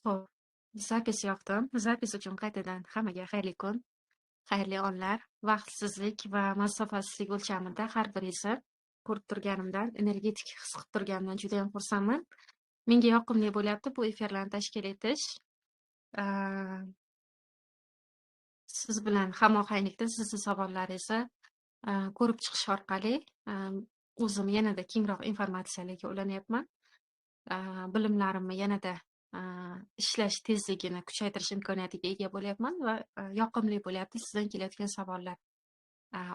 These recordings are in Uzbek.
Xo'p, запись yoqdim. Запись uchun qaytadan hammaga xayrli kun, xayrli onlar. Vaqtsizlik va masofasizlik o'lchamida har biringizni ko'rib turganimdan, energetik his qilib turganimdan judayam xursandman. Menga yoqimli bo'lyapti bu efirlarni tashkil etish. Siz bilan hamohanglikda sizni savollaringizni ko'rib chiqish orqali o'zim yanada kengroq informatsiyalarga ulanyapman. Bilimlarimni yanada ishlash tezligini kuchaytirish imkoniyatiga ega bo'lyapman va yoqimli bo'lyapti sizdan kelayotgan savollar,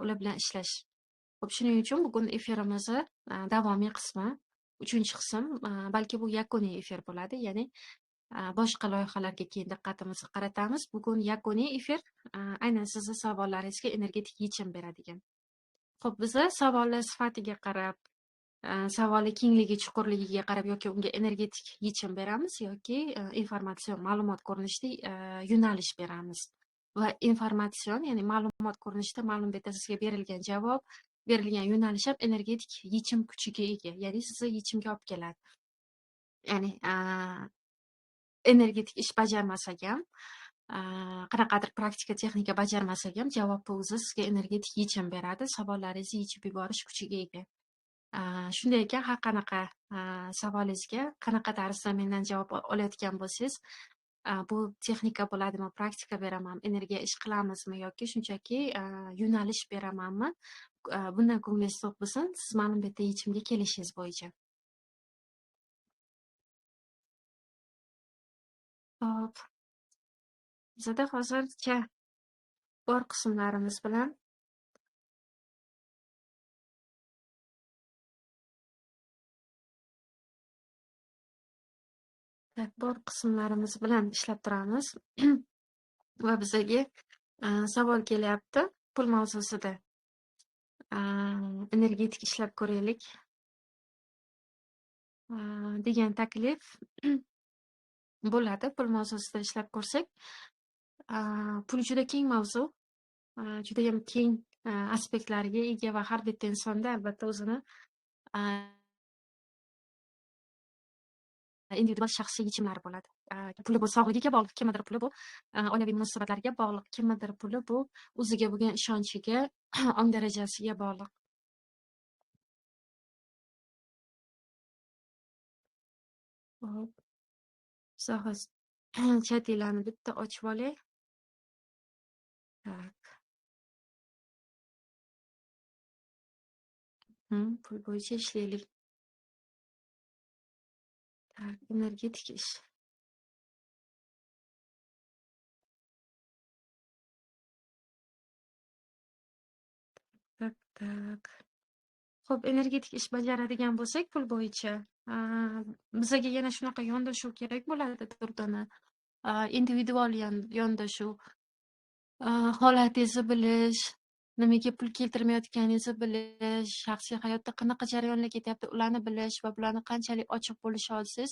ular bilan ishlash. Xo'p, shuning uchun bugun efirimizni davomiy qismi, 3-qism, balki bu yakuniy efir bo'ladi, ya'ni boshqa loyihalarga keyin diqqatimizni qaratamiz. Bugun yakuniy efir aynan sizni savollaringizga energetik yechim beradigan. Xo'p, biza savollar sifatiga qarab, savolni kengligi, chuqurligiga qarab yoki unga energetik yechim beramiz yoki informatsion ma'lumot ko'rinishida yo'nalish beramiz. Va informatsion, ya'ni ma'lumot ko'rinishida ma'lum betda sizga berilgan javob, berilgan yo'nalish ham energetik yechim kuchiga ega, ya'ni sizni yechimga olib keladi. Ya'ni energetik ish bajarmasak ham, qanaqadir praktika, texnika bajarmasak ham javobni o'zi sizga energetik yechim beradi, savollaringizni yechib yuborish kuchiga ega. Shunday ekan, har qanaqa savolingizga qanaqa tarzda mendan javob olayotgan bo'lsangiz, bu texnika bo'ladimi, praktika beraman, energiya ish qilamizmi yoki shunchaki yo'nalish beramanmi, bundan ko'nglingiz to'q bo'lsin, siz ma'lum bitta yechimga kelishingiz bo'yicha. Xo'p. Bizada hozircha bor qismlarimiz bilan ishlab turamiz. Va bizaga savol kelyapti pul mavzusida. Energetik ishlab ko'raylik degan taklif bo'ladi. Pul mavzusida ishlab ko'rsak, pul juda keng mavzu, juda ham keng aspektlariga ega va har bitta insonda albatta o'zini individual shaxsiy yechimlari bo'ladi. Puli bu sog'ligiga bog'liq, kimnidir puli bu oilaviy munosabatlarga bog'liq, kimnidir puli bu o'ziga bo'lgan ishonchiga, ong darajasiga bog'liq. Xo'p. Hozir chatinglarni bitta ochib olay. Tak. Pul bo'yicha ishlaylik. Tak, energetik ish. Tak, tak. Xo'p, energetik ish bajaradigan bo'lsak pul bo'yicha, bizaga yana shunaqa yondashuv kerak bo'ladi, Durdona. Individual yondashuv. Holatingizni bilish, nimaga pul keltirmayotganingizni bilish, shaxsiy hayotda qanaqa jarayonlar ketyapti, ularni bilish va bularni qanchalik ochiq bo'lisha olsangiz,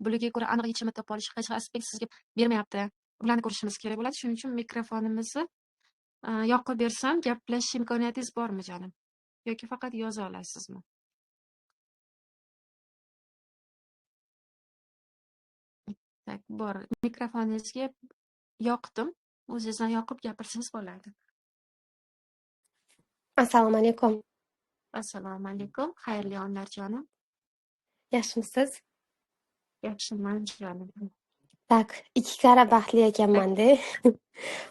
bularga ko'ra aniq yechimni topa olish, qaysi aspekt sizga bermayapti, ularni ko'rishimiz kerak bo'ladi. Shuning uchun mikrofonimizni yoqib bersam, gaplashish imkoniyatingiz bormi jonim? Yoki faqat yoza olasizmi? Tak, bor. Mikrofoningizga yoqdim. O'zingizdan yoqib gapirsangiz bo'ladi. Assalomu alaykum. Assalomu alaykum. Xayrli onlar jonim. Yaxshimisiz? Yaxshiman jonim. Tak, 2 karra baxtli ekanman-da.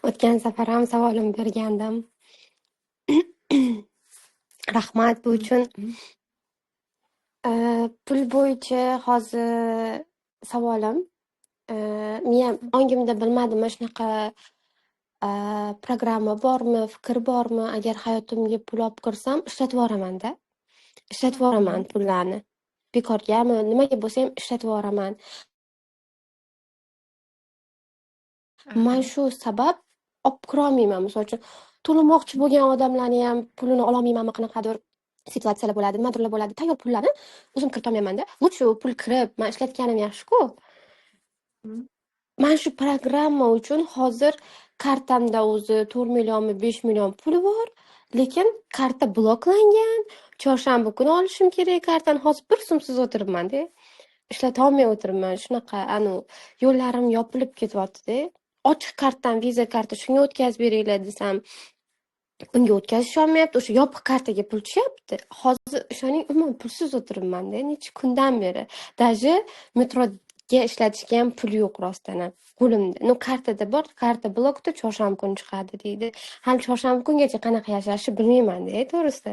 O'tgan safar ham savolim bergandim. Rahmat bu uchun. Pul bo'yicha hozir savolim. Men ongimda bilmadim, shunaqa programma bormi, fikr bormi? Agar hayotimga pul olib kirsam, ishlatib yuboraman-da. Ishlatib yuboraman pullarni. Bekorgami, nimaga bo'lsa ham ishlatib yuboraman. Man shu sabab olib kira olmayman. Misol uchun, to'lamoqchi bo'lgan odamlarni ham pulini ola olmaymanmi, qanaqadir situatsiyalar bo'ladi, nimadirlar bo'ladi. Tayyor pullarni o'zim kiritolmayman-da. Lучше pul kirib, men ishlatganim yaxshi-ku. Man shu programma uchun hozir kartamda o'zi 4 millionmi, 5 million puli bor, Lekin karta bloklangan. Chorshanba kuni olishim kerak kartani. Hozir bir so'msiz o'tiribman-da. Ishlatolmay o'tiribman. Shunaqa anu yo'llarim yopilib ketyapti-da. Ochiq kartdan Visa karta shunga o'tkazib beringlar desam, unga o'tkazisholmayapti. O'sha yopiq kartaga pul tushyapti. Hozir ishoning, umuman pulsiz o'tiribman-da necha kundan beri. Даже metroga ishlatishga ham pul yo'q rostdan ham qo'limda. Ну, kartada bor, karta blokda, chorshanba kuni chiqadi deydi. Hali chorshanba kungacha qanaqa yashashni bilmayman-da, to'g'risi.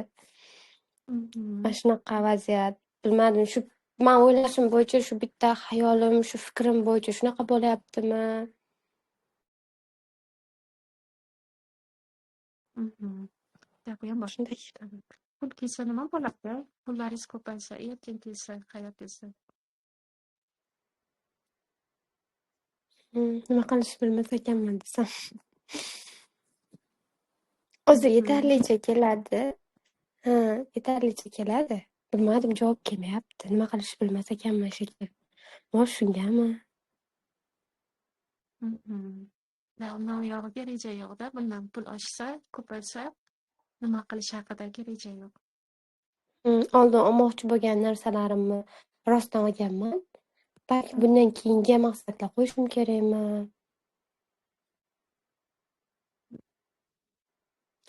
Mana shunaqa vaziyat. Bilmadim, shu man o'ylashim bo'yicha shu bitta xayolim, shu fikrim bo'yicha shunaqa bo'lyaptimi? Bu ham bor. Shunday. Pul kelsa nima bo'ladi? Pullaringiz ko'paysa, erkin kelsa hayotingizda. Nima qilishni bilmas ekanman desam. O'zi yetarlicha keladi. Ha, yetarlicha keladi. Bilmadim, javob kelmayapti. Nima qilishni bilmas ekanman shekilli. Bor shungami? Undan uyog'iga reja yo'q-da. Bundan pul oshsa, ko'paysa nima qilish haqidagi reja yo'q. Oldin olmoqchi bo'lgan narsalarimni rostdan olganman. Balki bundan keyingi maqsadlar qo'yishim kerakmi?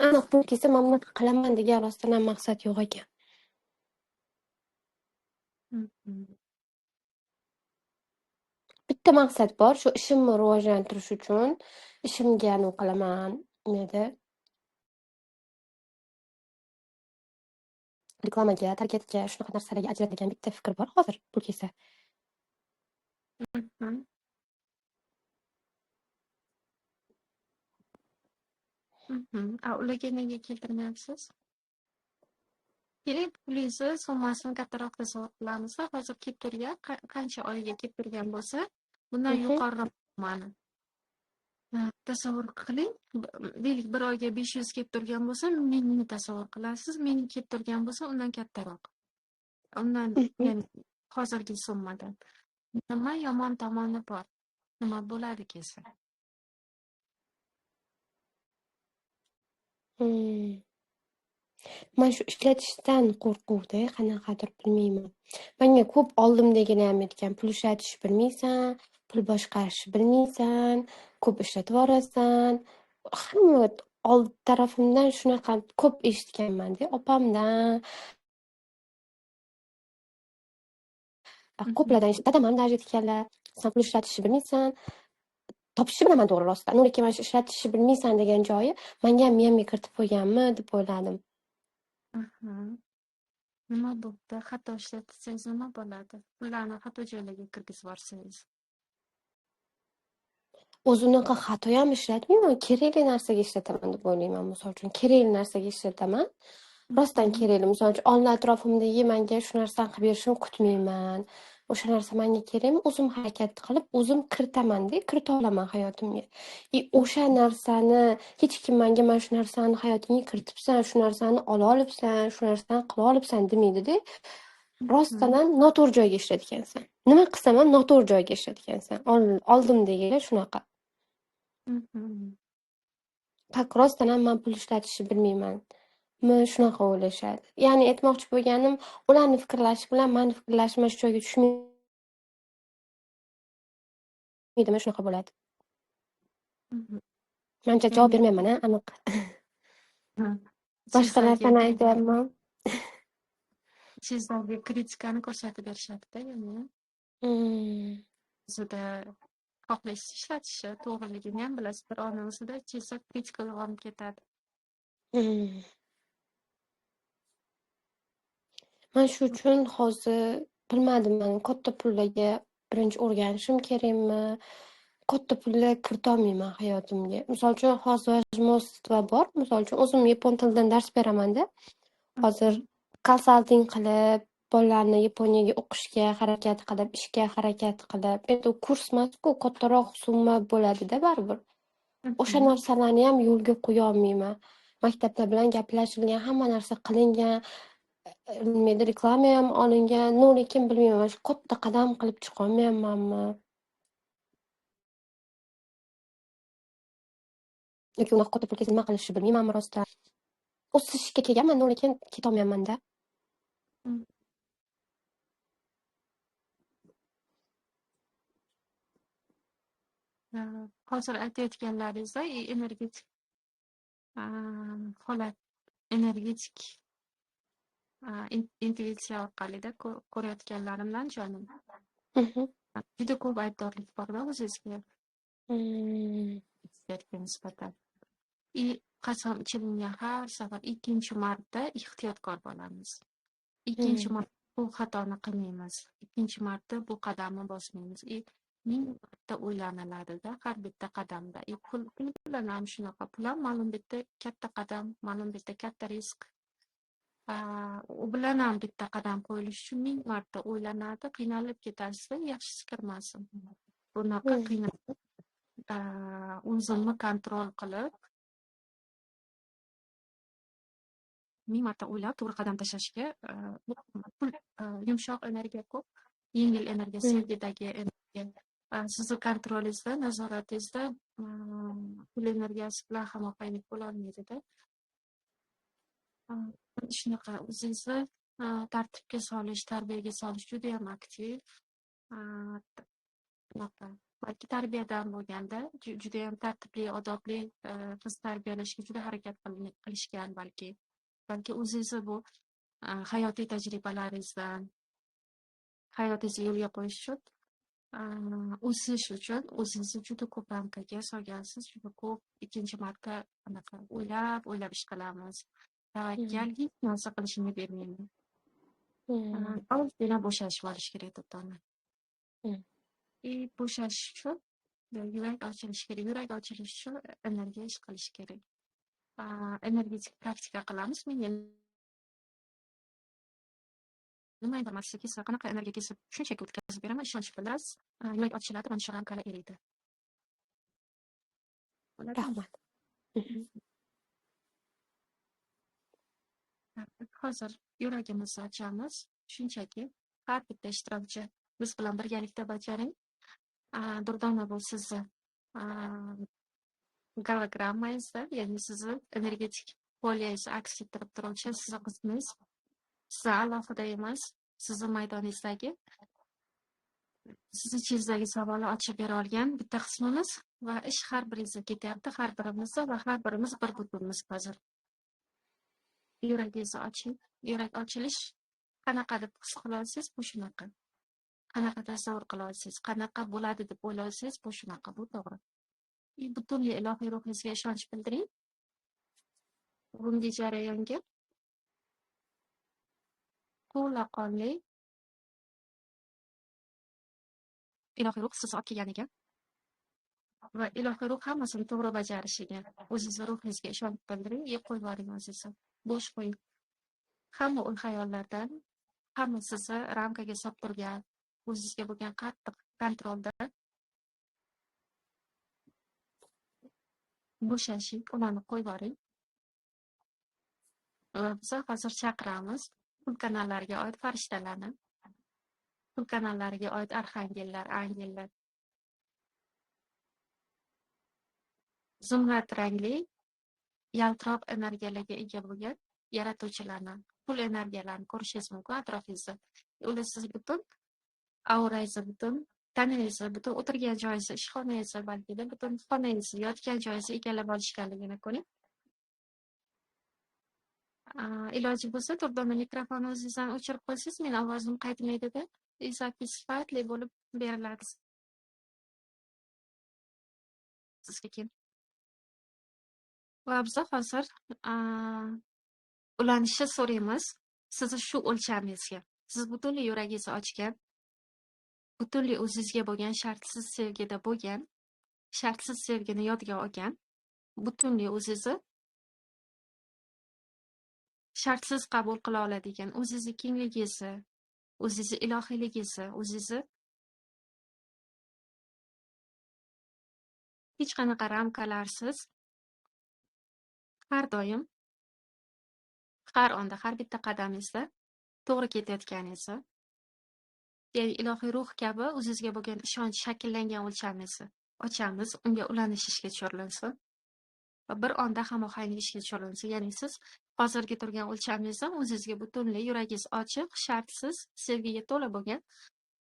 Aniq pul kelsa mana bunaqa qilaman degan rostdan ham maqsad yo'q ekan. Bitta maqsad bor, shu ishimni rivojlantirish uchun ishimga anavi qilaman, nima reklamaga, targetga, shunaqa narsalarga ajratadigan bitta fikr bor hozir pul kelsa. A ularga nega keltirmayapsiz? Keling, pulingizni summasini kattaroq tasavvur qilamiz. Hozir kelib turgan, qancha oyga kelib turgan bo'lsa, bundan yuqoriroq summani tasavvur qiling. Deylik, bir oyga 500 kelib turgan bo'lsa, 1000ni tasavvur qilasiz. 1000 kelib turgan bo'lsa, undan kattaroq. Undan, ya'ni hozirgi summadan. Nima yomon tomoni bor? Nima bo'ladi kelsa? Man shu ishlatishdan qo'rquvda, qanaqadir bilmayman. Menga ko'p oldimdagilar ham aytgan, pul ishlatishni bilmaysan, pul boshqarishni bilmaysan, ko'p ishlatib yuborasan. Hamma old tarafimdan shunaqa ko'p eshitganman-da, opamdan. Ko'plardan dadam ham даже aytganlar, sen pul ishlatishni bilmaysan. Topishni bilaman to'g'ri rostdan. Lekin mana shu ishlatishni bilmaysan degan joyi menga ham miyamga kiritib qo'yganmi deb o'yladim. Nima bo'pti? Xato ishlatsangiz nima bo'ladi? Pullarni xato joylarga kirgizib yuborsangiz. O'zi unaqa xato ham ishlatmayman, kerakli narsaga ishlataman deb o'ylayman. Misol uchun, kerakli narsaga ishlataman. Rostdan kerakli. Misol uchun, old atrofimdagi menga shu narsani qilib berishini kutmayman. O'sha narsa menga kerakmi? O'zim harakat qilib, o'zim kiritaman-da, kirita olaman hayotimga. И o'sha narsani hech kim menga mana shu narsani hayotingga kiritibsan, shu narsani ola olibsan, shu narsani qila olibsan demaydi-da. Rostdan ham noto'g'ri joyga ishlatgansan. Nima qilsam ham noto'g'ri joyga ishlatgansan. Oldimdagilar shunaqa. Tak rostdan ham men pul ishlatishni bilmayman. Men shunaqa o'ylashadi. Ya'ni aytmoqchi bo'lganim, ularni fikrlashi bilan meni fikrlashim shu joyga tushmaydimi, shunaqa bo'ladi. Manimcha javob bermayman, a, aniq. Boshqa narsani aytyapman. Sizdagi kritikani ko'rsatib berishadi-da, ya'ni. O'zida xohlaysiz ishlatishni, to'g'riligini ham bilasiz, bir uni o'zida ichingizda kritika uyg'onib ketadi. Man shu uchun hozir bilmadim, man katta pullarga birinchi o'rganishim kerakmi? Katta pullar kiritolmayman hayotimga. Misol uchun, hozir возможность bor. Misol uchun, o'zim yapon tilidan dars beraman-da. Hozir konsalting qilib, bolalarni Yaponiyaga o'qishga harakat qilib, ishga harakat qilib, endi u kurs emas-ku, kattaroq summa bo'ladi-da baribir. O'sha narsalarni ham yo'lga qo'ya olmayman. Maktablar bilan gaplashilgan, hamma narsa qilingan, nimada reklama ham olingan, но lekin bilmayman, shu katta qadam qilib chiqolmayapmanmi? Yoki unaqa katta pul kelsa nima qilishni bilmaymanmi rostdan. O'sishga kelganman, lekin ketolmayapman-da. Hozir aytayotganlaringizda energetik holat, energetik intuitsiya orqalida ko'rayotganlarimdan jonim. Juda ko'p aybdorlik borda o'zingizga. Nisbatan. Qasam ichilingan har safar ikkinchi marta ehtiyotkor bo'lamiz. Ikkinchi marta bu xatoni qilmaymiz. Ikkinchi marta bu qadamni bosmaymiz. Ming marta o'ylaniladida har bitta qadamda. Pul bilan ham shunaqa. Pul ham ma'lum bitta katta qadam, ma'lum bitta katta risk. U bilan ham bitta qadam qo'yilishi uchun ming marta o'ylanadi, qiynalib ketasiz, yaxshisi kirmasin. Bunaqa qiynalib, o'zimni kontrol qilib, ming marta o'ylab to'g'ri qadam tashlashga pul yumshoq energiya ko'p, yengil energiya, sevgidagi energiya. Sizni kontrolingizda, nazoratingizda pul energiyasi bilan hamohanglik bo'la olmaydida. Shunaqa o'zingizni tartibga solish, tarbiyaga solish juda ham aktiv. Balki tarbiyadan bo'lganda juda ham tartibli, odobli qiz tarbiyalashga juda harakat qilishgan balki. Balki o'zingizni bu hayotiy tajribalaringizdan hayotingizni yo'lga qo'yish uchun, o'sish uchun o'zingizni juda ko'p ramkaga solgansiz, juda ko'p ikkinchi marta anaqa o'ylab ish qilamiz. Tavakkal hech narsa qilishimga bermayman. Ozgina bo'shashib olish kerak to'ptoni. Bo'shashish uchun yurak ochilishi kerak. Yurak ochilishi uchun energiya ish qilish kerak. Energetik praktika qilamiz. Menga nima informatsiya kelsa, qanaqa energiya kelsa, shunchaki o'tkazib beraman, ishonch bildirasiz. Yurak ochiladi, mana shu ramkalar eriydi. Rahmat. Hozir yuragimizni ochamiz. Shunchaki har bitta ishtirokchi biz bilan birgalikda bajaring. Durdona, bu sizni gologrammangizda, ya'ni sizni energetik polyangizni aks ettirib turuvchi sizni qismingiz. Sizni alohida emas, sizni maydoningizdagi, sizni ichingizdagi savolni ochib bera olgan bitta qismimiz va ish har biringizda ketyapti, har birimizda va har birimiz bir butunmiz hozir. Yuragingizni oching. Yurak ochilish qanaqa deb his qila olsangiz, bu shunaqa. Qanaqa tasavvur qila olsangiz, qanaqa bo'ladi deb o'ylasangiz, bu shunaqa, bu to'g'ri. Butunlay ilohiy ruhingizga ishonch bildiring. Bugungi jarayonga to'laqonli ilohiy ruh sizni olib kelganiga va ilohiy ruh hammasini to'g'ri bajarishiga o'zingizni ruhingizga ishonch bildiring, qo'yib yuboring o'zingizni. Bo'sh qo'ying. Hamma o'y-xayollardan, hamma sizni ramkaga solib turgan, o'zingizga bo'lgan qattiq kontrolda bo'shashing, ularni qo'yib yuboring. Va biz hozir chaqiramiz pul kanallariga oid farishtalarni, pul kanallariga oid arxangellar, angellar. Zumrad rangli, yaltiroq energiyalarga ega bo'lgan yaratuvchilarni, pul energiyalarini ko'rishingiz mumkin atrofingizda. Ular siz butun aurangizni, butun tanangizni, butun o'tirgan joyingizni, ishxonangizni, balki butun xonangizni, yotgan joyingizni egallab olishganligini ko'ring. Iloji bo'lsa, Durdona mikrofonni o'zingizdan o'chirib qo'ysangiz, men ovozim qaytmaydida, zapis sifatli bo'lib beriladi sizga keyin. Va biz hozir ulanishni so'raymiz sizni shu o'lchamingizga. Siz butunlay yuragingizni ochgan, butunlay o'zingizga bo'lgan shartsiz sevgida bo'lgan, shartsiz sevgini yodga olgan, butunlay o'zingizni shartsiz qabul qila oladigan, o'zingizni kengligingizni, o'zingizni ilohiyligingizni, o'zingizni hech qanaqa ramkalarsiz har doim, har onda, har bitta qadamingizda to'g'ri ketayotganingizni, ya'ni ilohiy ruh kabi o'zingizga bo'lgan ishonch shakllangan o'lchamingizni ochamiz, unga ulanish ishga tushirilsin va bir onda hamohanglik ishga tushirilsin. Ya'ni siz Hozirgi turgan o'lchamingiz ham o'zingizga butunlay yuragingiz ochiq, shartsiz, sevgiga to'la bo'lgan,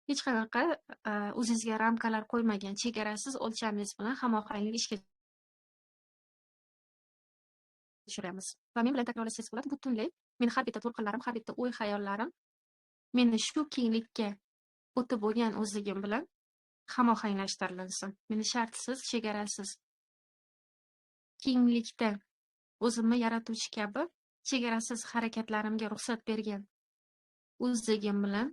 hech qanaqa o'zingizga ramkalar qo'ymagan, chegarasiz o'lchamingiz bilan hamohanglik ishga tushiramiz. Va men bilan takrorlasangiz bo'ladi, butunlay meni har bitta to'lqinlarim, har bitta o'y-xayollarim meni shu kenglikka o'tib bo'lgan o'zligim bilan hamohanglashtirilsin. Meni shartsiz, chegarasiz kenglikda o'zimni yaratuvchi kabi chegarasiz harakatlarimga ruxsat bergan o'zligim bilan,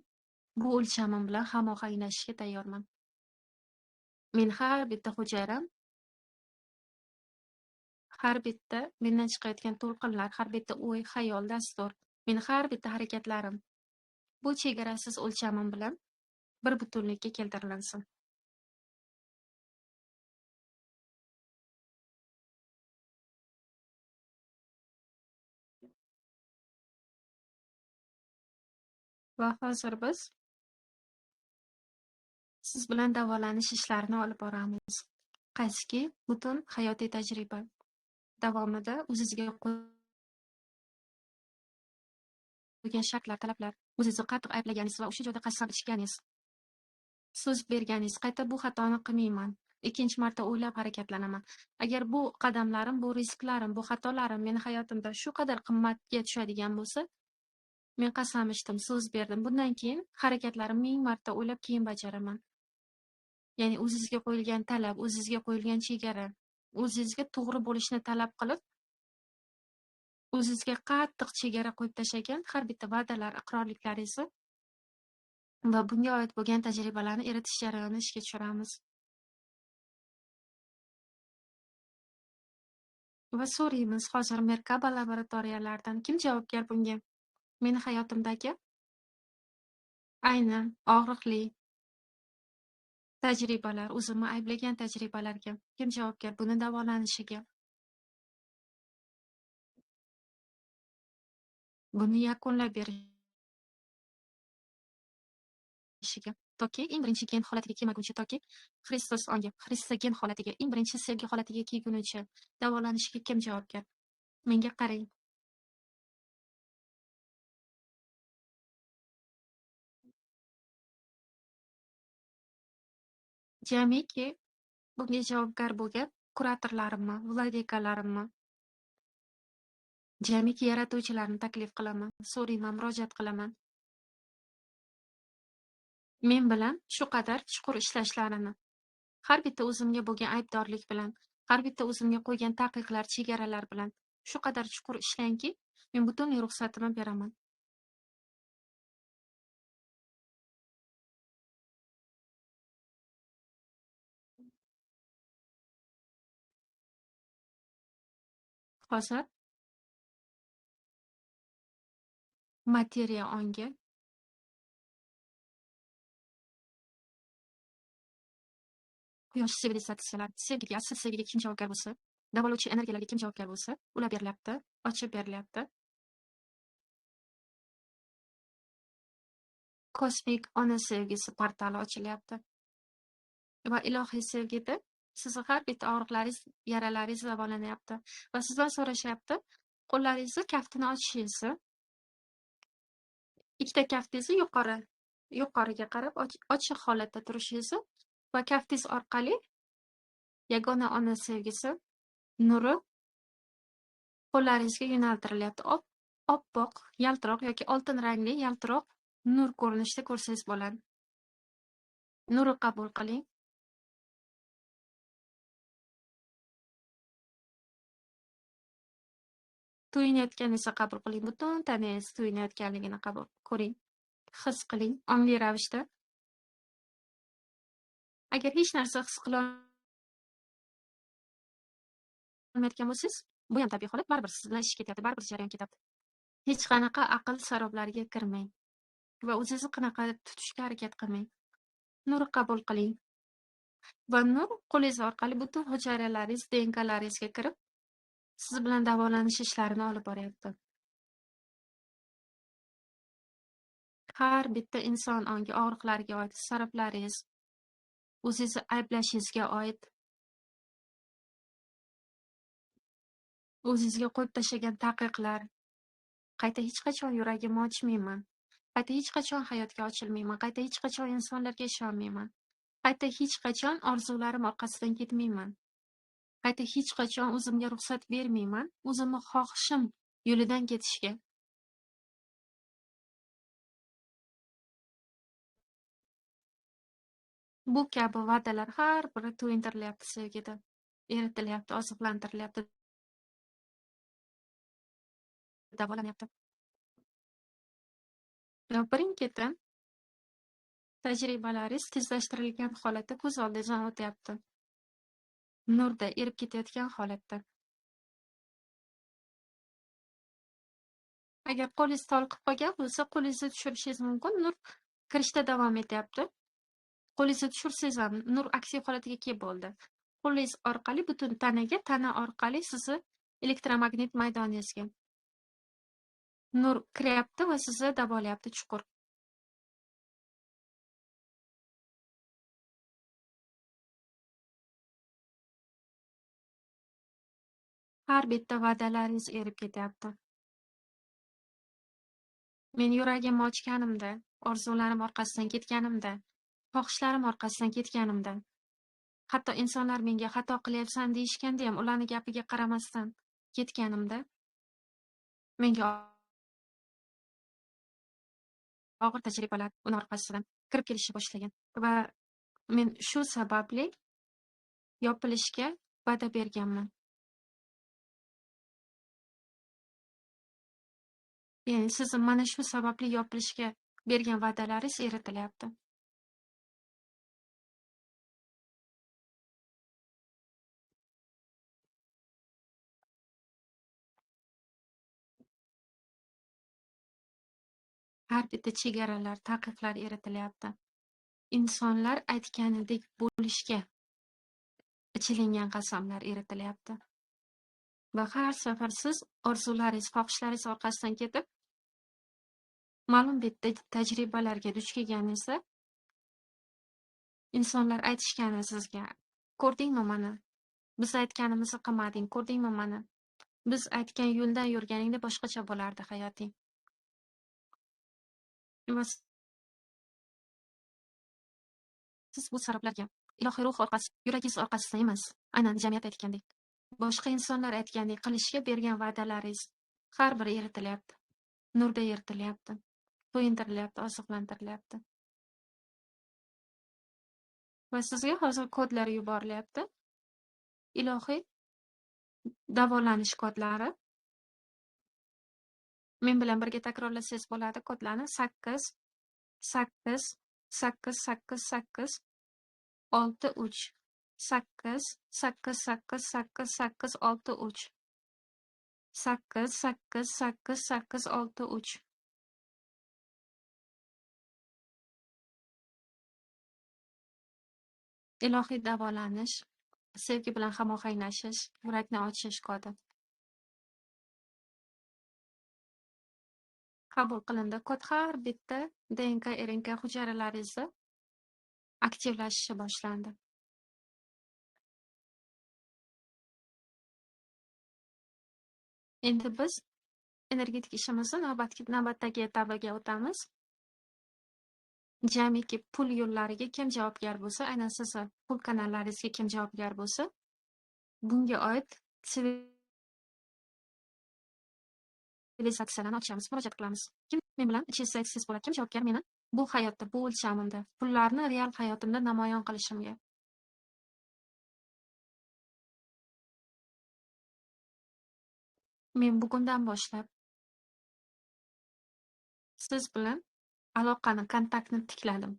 bu o'lchamim bilan hamohanglashishga tayyorman. Men har bitta hujayram, har bitta mendan chiqayotgan to'lqinlar, har bitta o'y, xayol, dastur, meni har bitta harakatlarim bu chegarasiz o'lchamim bilan bir butunlikka keltirilinsin. Va hozir biz siz bilan davolanish ishlarini olib boramiz. Qaysiki butun hayotiy tajriba davomida o'zingizga qo'ygan shartlar, talablar, o'zingizni qattiq ayblaganingiz va o'sha joyda qasam ichganingiz, so'z berganingiz, qayta bu xatoni qilmayman, ikkinchi marta o'ylab harakatlanaman. Agar bu qadamlarim, bu risklarim, bu xatolarim meni hayotimda shu qadar qimmatga tushadigan bo'lsa, men qasam ichdim, so'z berdim. Bundan keyin harakatlarimni 1000 marta o'ylab keyin bajaraman. Ya'ni o'zingizga qo'yilgan talab, o'zingizga qo'yilgan chegara, o'zingizga to'g'ri bo'lishni talab qilib, o'zingizga qattiq chegara qo'yib tashlagan har bitta va'dalar, iqrorliklaringizni va bunga oid bo'lgan tajribalarni eritish jarayonini ishga tushiramiz. Va so'raymiz hozir Merkaba laboratoriyalardan, kim javobgar bunga? Meni hayotimdagi aynan og'riqli tajribalar, o'zimni ayblagan tajribalarga kim javobgar, buni davolanishiga, buni yakunlab berishiga, toki eng birinchi gen holatiga kelmaguncha, toki Xristos ongi, Xristogen holatiga, eng birinchi sevgi holatiga kelgunicha davolanishiga kim javobgar? Menga qarang. Jamiki bunga javobgar bo'lgan kuratorlarimni, vladikalarimni, jamiki yaratuvchilarni taklif qilaman, so'rayman, murojaat qilaman. Men bilan shu qadar chuqur ishlashlarini, har bitta o'zimga bo'lgan aybdorlik bilan, har bitta o'zimga qo'ygan taqiqlar, chegaralar bilan shu qadar chuqur ishlangki, men butunlay ruxsatimni beraman. Hozir materiya ongi quyosh sivilizatsiyalar, sevgiga, asl sevgiga kim javobgar bo'lsa, davolovchi energiyalarga kim javobgar bo'lsa, ular berilyapti, ochib berilyapti. Kosmik ona sevgisi portali ochilyapti. Va ilohiy sevgida sizni har bitta og'riqlaringiz, yaralaringiz davolanyapti. Va sizdan so'rashyapti, qo'llaringizni kaftini ochishingizni, ikkita kaftingizni yuqoriga qarab ochiq holatda turishingizni va kaftingiz orqali yagona ona sevgisi nuri qo'llaringizga yo'naltirilyapti. Oppoq, yaltiroq yoki oltin rangli yaltiroq nur ko'rinishida ko'rsangiz bo'ladi. Nurni qabul qiling. To'yinayotgan esa qabul qiling. Butun tanangiz to'yinayotganligini qabul ko'ring. His qiling ongli ravishda. Agar hech narsa his qila olmayotgan bo'lsangiz, bu ham tabiiy holat, baribir siz bilan ish ketyapti, baribir jarayon ketyapti. Hech qanaqa aql saroblariga kirmang va o'zingizni qanaqa tutishga harakat qilmang. Nur qabul qiling. Va nur qo'lingiz orqali butun hujayralaringiz, DNKlaringizga kirib, siz bilan davolanish ishlarini olib boryapti. Har bitta inson ongi og'riqlarga oid, saroblaringiz, o'zingizni ayblashingizga oid, o'zingizga qo'yib tashlagan taqiqlar, Qayta hech qachon yuragimni ochmayman. Qayta hech qachon hayotga ochilmayman. Qayta hech qachon insonlarga ishonmayman. Qayta hech qachon orzularim orqasidan ketmayman. Qayta hech qachon o'zimga ruxsat bermayman, o'zimni xohishim yo'lidan ketishga. Bu kabi va'dalar har biri to'yintirilyapti sevgida, eritilyapti, oziqlantirilyapti, davolanyapti. Va birin-ketin tajribalaringiz tezlashtirilgan holatda ko'z oldingizdan o'tyapti. Nurda erib ketayotgan holatda. Agar qo'lingiz tolqib qolgan bo'lsa, qo'lingizni tushirishingiz mumkin. Nur kirishda davom etyapti. Qo'lingizni tushirsangiz ham nur aktiv holatiga kelib bo'ldi. Qo'lingiz orqali butun tanaga, tana orqali sizni elektromagnit maydoningizga nur kiryapti va sizni davolayapti chuqur. Har bitta va'dalaringiz erib ketyapti. Men yuragimni ochganimda, orzularim orqasidan ketganimda, xohishlarim orqasidan ketganimda, hatto insonlar menga xato qilyapsan deyishganda ham ularning gapiga qaramasdan ketganimda, menga og'ir tajribalar uni orqasidan kirib kelishni boshlagan va men shu sababli yopilishga va'da berganman. Ya'ni siz mana shu sababli yopilishga bergan va'dalaringiz eritilyapti. Har bitta chegaralar, taqiqlar eritilyapti. Insonlar aytganidek bo'lishga ichilingan qasamlar eritilyapti. Va har safar siz orzularingiz, xohishlaringiz orqasidan ketib, ma'lum bitta tajribalarga duch kelganingizda insonlar aytishgani sizga, ko'rdingmi mana, biz aytganimizni qilmading, ko'rdingmi mana, biz aytgan yo'ldan yurganingda boshqacha bo'lardi hayoting. Va siz bu saroblarga ilohiy ruh orqasi, yuragingiz orqasidan emas, aynan jamiyat aytgandek, boshqa insonlar aytgandek qilishga bergan va'dalaringiz har biri eritilyapti, nurda eritilyapti, to'yintirilyapti, oziqlantirilyapti. Va sizga hozir kodlar yuborilyapti. Ilohiy davolanish kodlari. Men bilan birga takrorlasangiz bo'ladi kodlarni. 8 8 8 8 8 6 3 8 8 8 8 8 6 3 8 8 8 8 6 3. Ilohiy davolanish, sevgi bilan hamohanglashish, yurakni ochish kodi qabul qilindi. Kod har bitta DNK, RNK hujayralaringizda aktivlashishi boshlandi. Endi biz energetik ishimizni navbatdagi etabiga o'tamiz. Jamiki pul yo'llariga kim javobgar bo'lsa, aynan sizni pul kanallaringizga kim javobgar bo'lsa, bunga oid sivilizatsiyalarni ochamiz, murojaat qilamiz. Kim men bilan ichingizda aytsangiz bo'ladi, kim javobgar meni bu hayotda, bu o'lchamimda, pullarni real hayotimda namoyon qilishimga. Men bugundan boshlab siz bilan aloqani, kontaktni tikladim.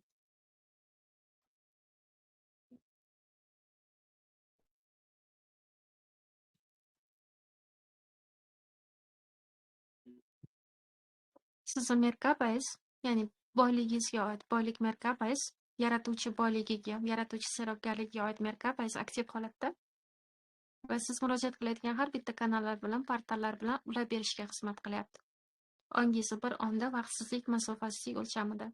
Sizni Merkabangiz, ya'ni boyligingizga oid boylik Merkabangiz, yaratuvchi boyligiga, yaratuvchi serobgarligiga oid Merkabangiz aktiv holatda va siz murojaat qilayotgan har bitta kanallar bilan, portallar bilan ulab berishga xizmat qilyapti. Ongingizni bir onda vaqtsizlik, masofasizlik o'lchamida.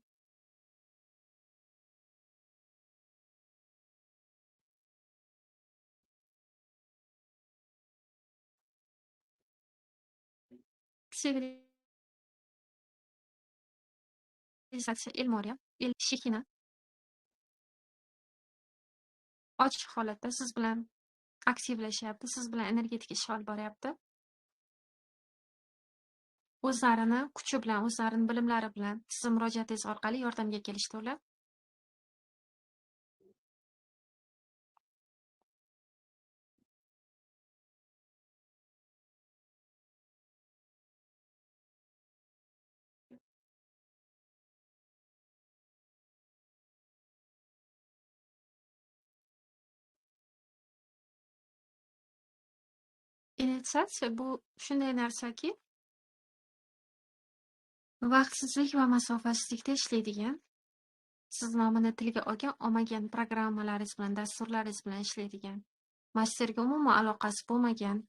Sevgili Kanalizatsiya El Moria, El Shehina ochiq holatda siz bilan aktivlashyapti, siz bilan energetik ish olib boryapti. O'zlarini kuchi bilan, o'zlarini bilimlari bilan sizni murojaatingiz orqali yordamga kelishdi ular. Initsiatsiya bu shunday narsaki, vaqtsizlik va masofasizlikda ishlaydigan, siz nomini tilga olgan, olmagan programmalaringiz bilan, dasturlaringiz bilan ishlaydigan, masterga umuman aloqasi bo'lmagan,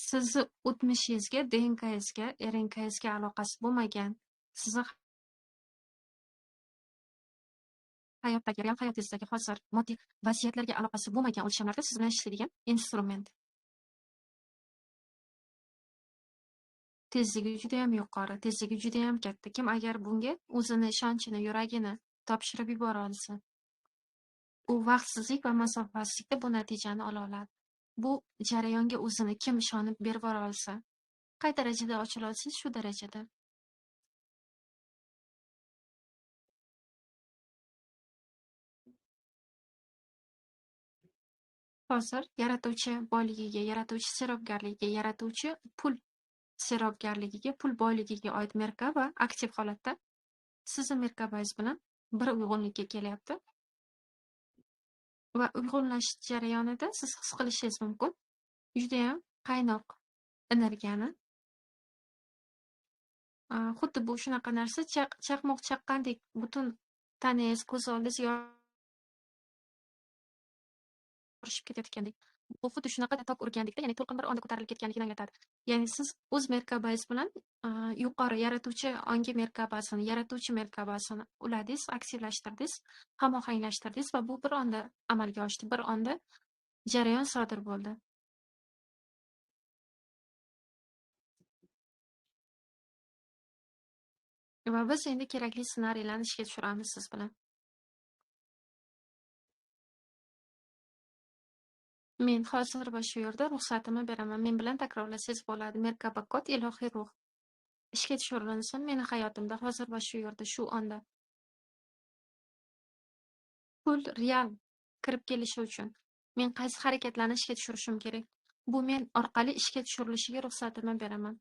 sizni o'tmishingizga, DNKngizga, RNKngizga aloqasi bo'lmagan, sizni hayotdagi, real hayotingizdagi hozir moddiy vaziyatlarga aloqasi bo'lmagan o'lchamlarda siz bilan ishlaydigan instrument. Tezligi juda ham yuqori, tezligi juda ham katta. Kim agar bunga o'zini ishonchini, yuragini topshirib yubora olsa, u vaqtsizlik va masofasizlikda bu natijani ola oladi. Bu jarayonga o'zini kim ishonib berib yubora olsa, qay darajada ochila olsangiz, shu darajada. Hozir yaratuvchi boyligiga, yaratuvchi serobgarligiga, yaratuvchi pul serobgarligiga, pul boyligiga oid Merkaba aktiv holatda sizni Merkabangiz bilan bir uyg'unlikka kelyapti. Va uyg'unlashish jarayonida siz his qilishingiz mumkin judayam qaynoq energiyani. Xuddi bu shunaqa narsa, chaqmoq chaqqandek butun tanangiz, ko'z oldingiz yorishib ketayotgandek. Bu xuddi shunaqa tok urgandekda, ya'ni to'lqin bir onda ko'tarilib ketganligini anglatadi. Ya'ni siz o'z Merkabangiz bilan yuqori yaratuvchi ongi Merkabasini, yaratuvchi Merkabasini uladingiz, aktivlashtirdingiz, hamohanglashtirirdingiz va bu bir onda amalga oshdi, bir onda jarayon sodir bo'ldi. Va biz endi kerakli ssenariylarni ishga tushiramiz siz bilan. Men hozir va shu yerda ruxsatimni beraman. Men bilan takrorlasangiz bo'ladi. Merkaba kod ilohiy ruh ishga tushirilsin meni hayotimda hozir va shu yerda, shu onda. Pul real kirib kelishi uchun men qaysi harakatlarni ishga tushirishim kerak? Bu men orqali ishga tushirilishiga ruxsatimni beraman.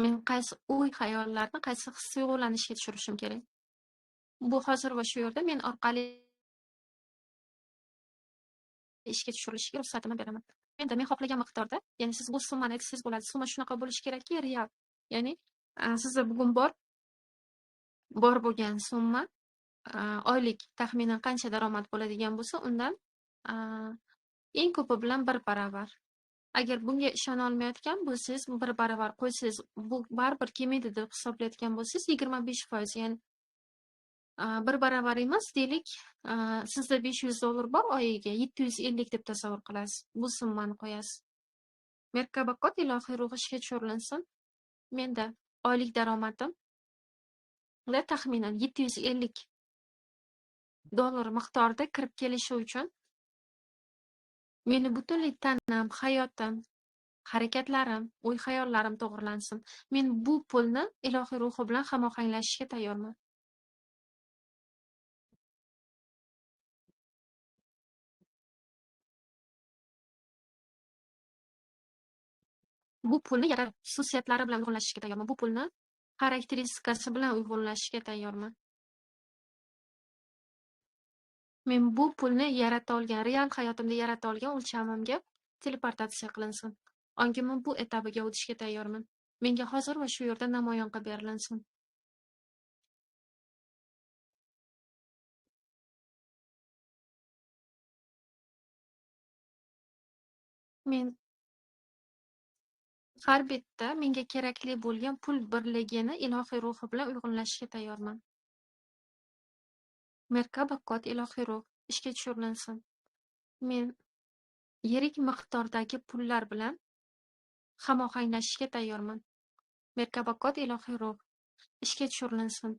Men qaysi o'y-xayollarni, qaysi his-tuyg'ularni ishga tushirishim kerak? Bu hozir va shu yerda men orqali ishga tushirilishiga ruxsatimni beraman. Endi men xohlagan miqdorda, ya'ni siz bu summani aytsangiz bo'ladi. Summa shunaqa bo'lishi kerakki, real. Ya'ni sizda bugun bor bo'lgan summa oylik taxminan qancha daromad bo'ladigan bo'lsa, undan eng ko'pi bilan bir barobar. Agar bunga ishona olmayotgan bo'lsangiz, bir barobar qo'ysangiz, bu baribir kelmaydi deb hisoblayotgan bo'lsangiz, 25%, ya'ni bir barobar emas, deylik, sizda $500 bor oyiga 750 deb tasavvur qilasiz. Bu summani qo'yasiz. Merkaba kod ilohiy ruh ishga tushirilsin. Menda oylik daromadim taxminan $750 miqdorida kirib kelishi uchun meni butunlay tanam, hayotim, harakatlarim, o'y-xayollarim to'g'rilansin. Men bu pulni ilohiy ruhi bilan hamohanglashishga tayyorman. Bu pulni yaratib xususiyatlari bilan uyg'unlashishga tayyorman. Bu pulni xarakteristikasi bilan uyg'unlashishga tayyorman. Men bu pulni yarata olgan, real hayotimda yarata olgan o'lchamimga teleportatsiya qilinsin. Ongimni bu etabiga o'tishga tayyorman. Menga hozir va shu yerda namoyon qilib berilinsin. Men har bitta menga kerakli bo'lgan pul birligini ilohiy ruhi bilan uyg'unlashishga tayyorman. Merkaba kod ilohiy ruh ishga tushirilsin. Men yirik miqdordagi pullar bilan Hamohanglashishga tayyorman. Merkaba kod ilohiy ruh ishga tushirilsin.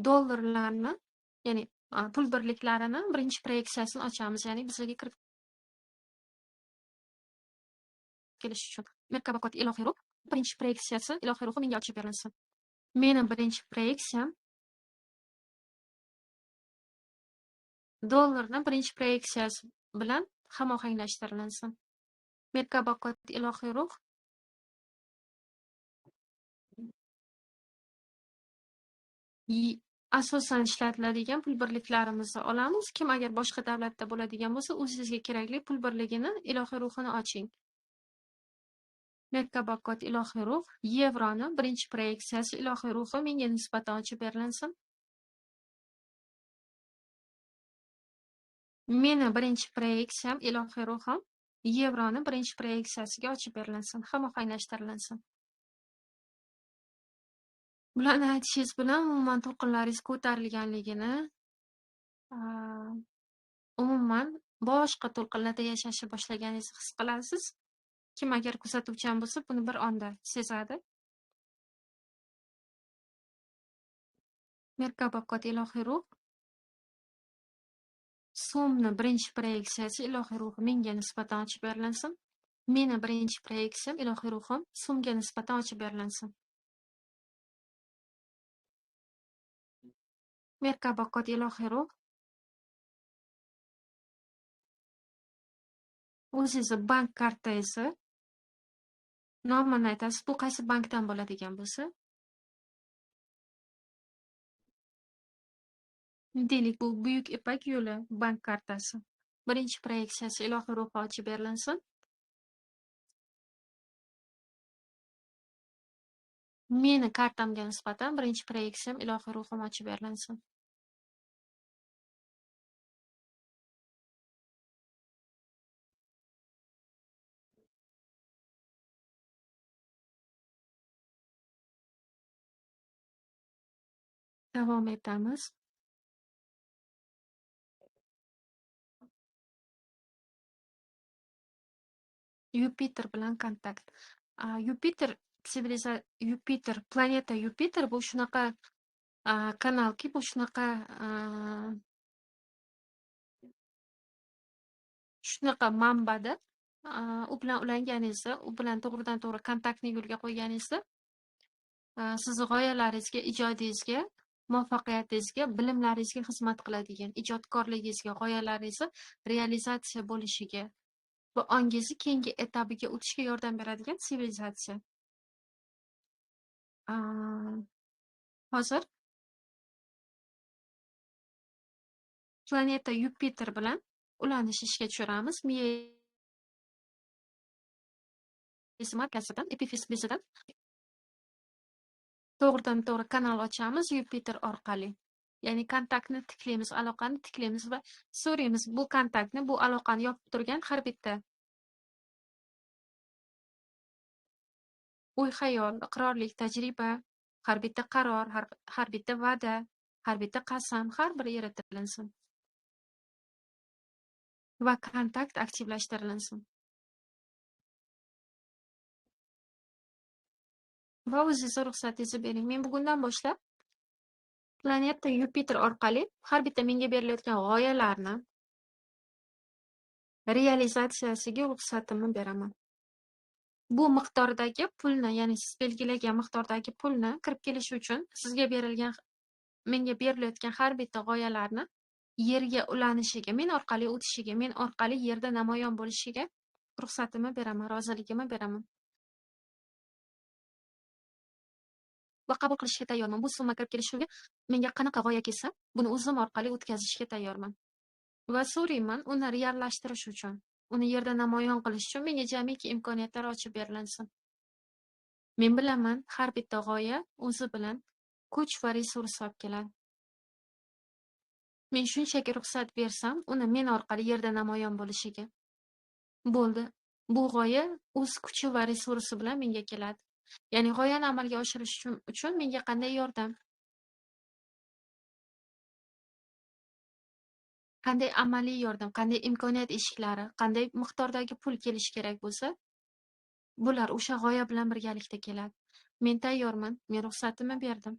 Dollarlarni, ya'ni pul birliklarini birinchi proyeksiyasini ochamiz, ya'ni bizga kirib kelish uchun. Merkaba kod ilohiy ruh birinchi proyeksiyasi ilohiy ruhi menga ochib berilsin. Meni birinchi proyeksiyam dollarni birinchi proyeksiyasi bilan hamohanglashtirilsin. Merkaba kod ilohiy ruh asosan ishlatiladigan pul birliklarimizni olamiz. Kim agar boshqa davlatda bo'ladigan bo'lsa, o'zingizga kerakli pul birligini ilohiy ruhini oching. Merkaba kod ilohiy ruh yevroni birinchi proyeksiyasi ilohiy ruhi menga nisbatan ochib berilsin. Meni birinchi proyeksiyam ilohiy ruhim yevroni birinchi proyeksiyasiga ochib berilsin, hamohanglashtirilsin. Bularni aytishingiz bilan umuman to'lqinlaringiz ko'tarilganligini, umuman boshqa to'lqinlarda yashashni boshlaganingizni his qilasiz. Kim agar kuzatuvchan bo'lsa, buni bir onda sezadi. Merkaba kod ilohiy ruh so'mni birinchi proyeksiyasi ilohiy ruhi menga nisbatan ochib berilsin. Meni birinchi proyeksiyam ilohiy ruhim so'mga nisbatan ochib berilsin. Merkaba kod ilohiy ruh o'zingizni bank kartangizni nomini aytasiz. Bu qaysi bankdan bo'ladigan bo'lsa, deylik, bu Buyuk Ipak yo'li bank kartasi. Birinchi proyeksiyasi ilohiy ruhi ochib berilsin. Meni kartamga nisbatan birinchi proyeksiyam ilohiy ruhim ochib berilsin. Davom etamiz. Yupiter bilan kontakt. Yupiter Yupiter, planeta Yupiter bu shunaqa kanalki, bu shunaqa shunaqa manbada, u bilan ulanganingizda, u bilan to'g'ridan to'g'ri kontaktni yo'lga qo'yganingizda, sizni g'oyalaringizga, ijodingizga, muvaffaqiyatingizga, bilimlaringizga xizmat qiladigan, ijodkorligingizga, g'oyalaringizni realizatsiya bo'lishiga va ongingizni keyingi etabiga o'tishga yordam beradigan sivilizatsiya. Hozir planeta Yupiter bilan ulanish ishga tushiramiz. Miya markazidan, epifiz bezidan to'g'ridan to'g'ri kanal ochamiz Yupiter orqali. Ya'ni kontaktni tiklaymiz, aloqani tiklaymiz va so'raymiz bu kontaktni, bu aloqani yopib turgan har bitta o'y-xayol, iqrorlik, tajriba, har bitta qaror, har bitta va'da, har bitta qasam, har biri yaratilinsin va kontakt aktivlashtirilinsin. Va o'zingizni ruxsatingizni bering. Men bugundan boshlab planeta Yupiter orqali har bitta menga berilayotgan g'oyalarni realizatsiyasiga ruxsatimni beraman. Bu miqdordagi pulni, ya'ni siz belgilagan miqdordagi pulni kirib kelishi uchun sizga berilgan, menga berilayotgan har bitta g'oyalarni yerga ulanishiga, men orqali o'tishiga, men orqali yerda namoyon bo'lishiga ruxsatimni beraman, roziligimni beraman. Va qabul qilishga tayyorman. Bu summa kirib kelishiga menga qanaqa g'oya kelsa, buni o'zim orqali o'tkazishga tayyorman. Va so'rayman, uni reallashtirish uchun, uni yerda namoyon qilish uchun menga jamiki imkoniyatlar ochib berilinsin. Men bilaman, har bitta g'oya o'zi bilan kuch va resurs olib keladi. Men shunchaki ruxsat bersam, uni men orqali yerda namoyon bo'lishiga. Bo'ldi. Bu g'oya o'z kuchi va resursi bilan menga keladi. Ya'ni g'oyani amalga oshirish uchun menga qanday yordam? Qanday amaliy yordam, qanday imkoniyat eshiklari, qanday miqdordagi pul kelishi kerak bo'lsa, bular o'sha g'oya bilan birgalikda keladi. Men tayyorman, men ruxsatimni berdim.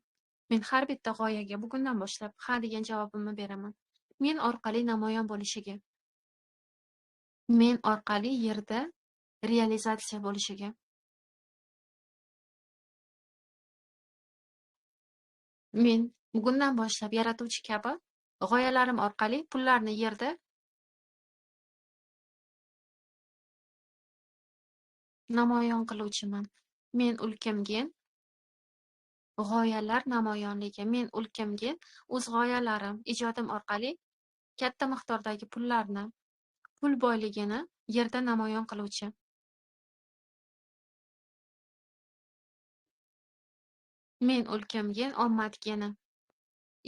Men har bitta g'oyaga bugundan boshlab ha degan javobimni beraman. Men orqali namoyon bo'lishiga. Men orqali yerda realizatsiya bo'lishiga. Men bugundan boshlab yaratuvchi kabi g'oyalarim orqali pullarni yerda namoyon qiluvchiman. Men ulkim gen g'oyalar namoyonligi. Men ulkim gen o'z g'oyalarim, ijodim orqali katta miqdordagi pullarni, pul boyligini yerda namoyon qiluvchi. Men ulkim gen omad geni.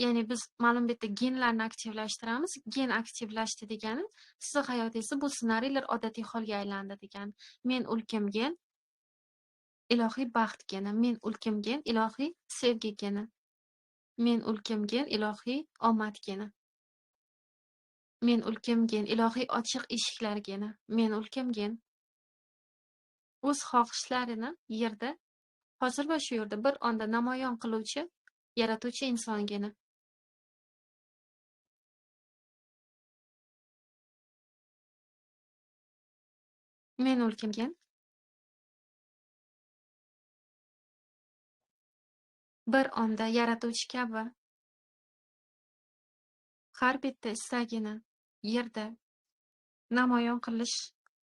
Ya'ni biz ma'lum bitta genlarni aktivlashtiramiz. Gen aktivlashdi degani sizni hayotingizda bu ssenariylar odatiy holga aylandi degani. Men ulkim gen ilohiy baxt geni. Men ulkim gen ilohiy sevgi geni. Men ulkim gen ilohiy omad geni. Men ulkim gen ilohiy ochiq eshiklar geni. Men ulkim gen o'z xohishlarini yerda hozir va shu yerda bir onda namoyon qiluvchi yaratuvchi inson geni. Men ulkim gen bir onda yaratuvchi kabi har bitta istagini yerda namoyon qilish,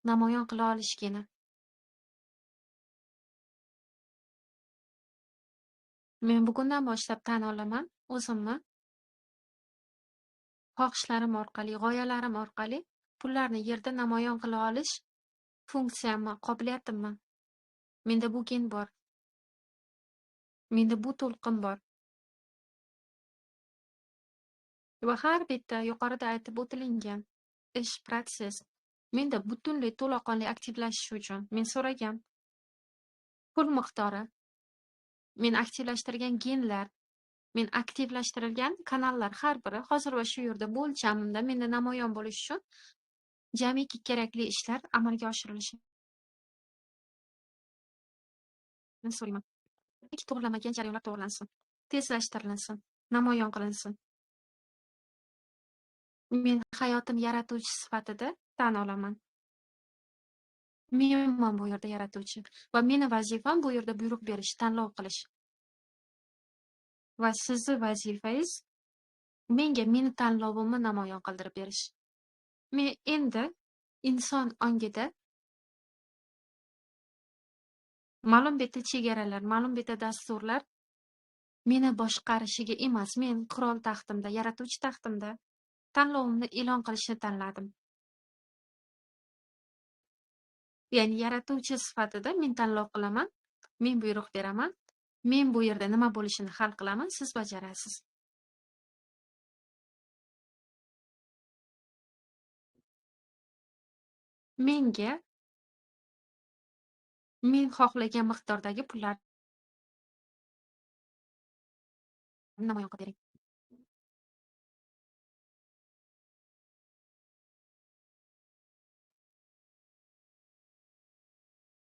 namoyon qila olish geni. Men bugundan boshlab tan olaman o'zimni xohishlarim orqali, g'oyalarim orqali pullarni yerda namoyon qila olish funksiyamni, qobiliyatimni. Menda bu gen bor. Menda bu to'lqin bor. Va har bitta yuqorida aytib o'tilingan ish, protsess menda butunlay to'laqonli aktivlashishi uchun men so'ragan pul miqdori, men aktivlashtirgan genlar, men aktivlashtirilgan kanallar har biri hozir va shu yerda bu o'lchamimda menda namoyon bo'lishi uchun jamiki kerakli ishlar amalga oshirilishini so'rayman. To'g'rilanmagan jarayonlar to'g'rilansin, tezlashtirilsin, namoyon qilinsin. Men hayotim yaratuvchi sifatida tan olaman. Menman bu yerda yaratuvchi va meni vazifam bu yerda buyruq berish, tanlov qilish. Va sizni vazifangiz menga meni tanlovimni namoyon qildirib berish. Men endi inson ongida ma'lum bitta chegaralar, ma'lum bitta dasturlar meni boshqarishiga emas, men qirol taxtimda, yaratuvchi taxtimda tanlovimni e'lon qilishni tanladim. Ya'ni yaratuvchi sifatida men tanlov qilaman, men buyruq beraman, men bu yerda nima bo'lishini hal qilaman, siz bajarasiz. Menga men xohlagan miqdordagi pullar namoyon qilib bering.